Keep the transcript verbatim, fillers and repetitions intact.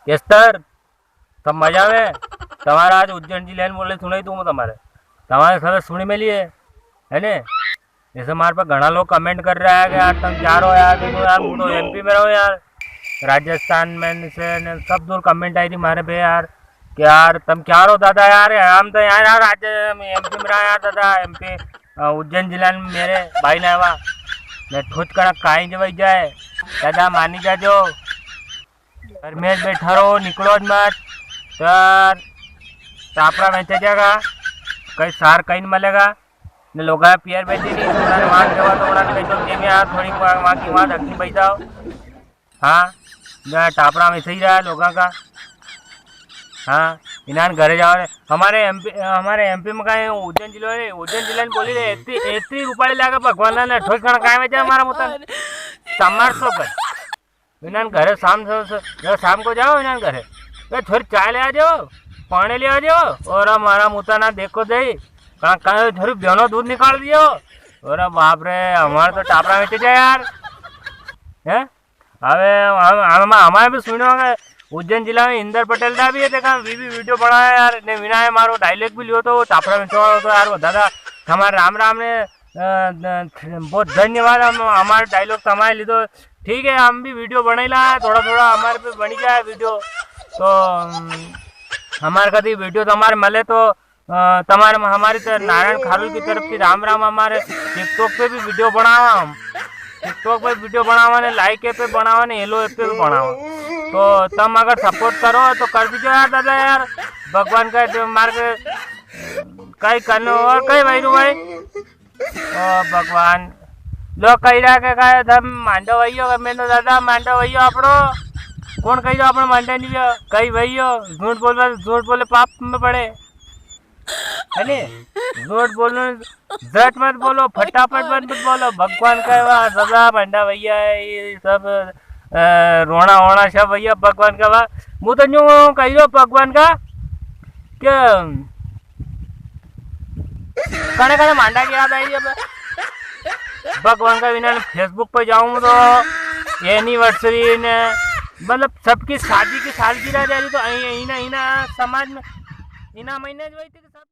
Castor, सब मजा में? तमारा आज उज्जैन जिला ने बोले सुनाई दूं मैं तमारे। तमारे सब सुनी मिली है, है ने? जैसे मारे पे घणा लोग comment कर रहा है कि यार, तम क्या रो यार, देखो यार, मैं तो एमपी में रहूं यार, राजस्थान में से ने सब दूर comment आई थी मारे पे यार, कि यार, तम क्या रो दादा यार, हम तो यार, यार, राज्य, एमपी में रहा यार दादा, एमपी, अ, उज्जैन जिला में मेरे भाई ने आवा, ने ठोच कणा काई जवाई जाए, दादा मानी जाजो। घर में बैठा रहो, निकलो ज मत। सर, टापरा में चल जाएगा, कई सार कई नहीं मिलेगा। ने लोगा पियर बैठी नहीं, उन्होंने वहां देवा तो उन्होंने कही तो गेम यार थोड़ी वहां, वहां की वहां धक्की बज जाओ। हाँ, ना टापरा में सही रहा लोगों का। हाँ, इन्हान घरे जाओ रे। हमारे एमपी, हमारे एमपी में का है, उज्जैन जिला है, उज्जैन जिला ने बोली रे, इतनी, इतनी रुपाली लागे भगवान ने ठोस कण काय में जा हमारा मुतन। समार तो कर। इन्हान घरे शाम से, से, जो शाम को जाओ इन्हान घरे, ए, थोड़ी चाय ले आ जाओ, पानी ले आ जाओ, और हमारा मुता ना देखो दे, कहाँ, कहाँ थोड़ी ब्योनो दूध निकाल दियो। अरे बाप रे, हमारे तो टापरा में चले यार। हैं? अबे हम, हम, हमारे भी सुनो के उज्जैन जिला में इंदर पटेल दा भी है, देखा, वी भी video बनाया यार, ने विना है मारो dialogue भी लियो तो वो टापरा में चोर हो तो यार, वो दादा, हमारे राम राम ने अ, द-, बहुत धन्यवाद, हम, हमारे dialogue तो हमारे लिए तो ठीक है, हम भी video बनाई ला, थोड़ा थोड़ा हमारे पे बनी जाए video, तो, अम, हमारे कदी video तो हमारे मिले तो, अ, तमारे, हमारी तो नारायण खारू की तरफ से राम राम। हमारे TikTok पे भी video बनावा हम, TikTok पे video बनावा ने, Like app पे बनावा ने, Hello app पे भी बनावा, तो तम अगर support करो तो कर दीजिए यार दादा यार, भगवान का जो मार्ग कई करनो और कई भाई रू भाई। ओ भगवान, लोग कही रहा के काय थम मांडो वही हो, मैं तो दादा मांडो वही हो आपणो। कौन कही दो आपणो मांडो नहीं हो? कई वही हो, झूठ बोलवा, झूठ बोले पाप में पड़े। है ने? झूठ बोलो, झट मत बोलो, फटाफट मत, मत बोलो। भगवान का वा सदा मांडा भैया है, ये सब, अ, रोना वोना सब भैया भगवान का वा। मु तो न्यू कही दो भगवान का के कणे कणे मांडा की याद आई अब। भगवान का बिना Facebook पे जाऊं तो anniversary ने, मतलब, सबकी शादी की सालगिरह जा रही, तो अई-, इना, इना समाज में, इना महीने जो हुई थी सब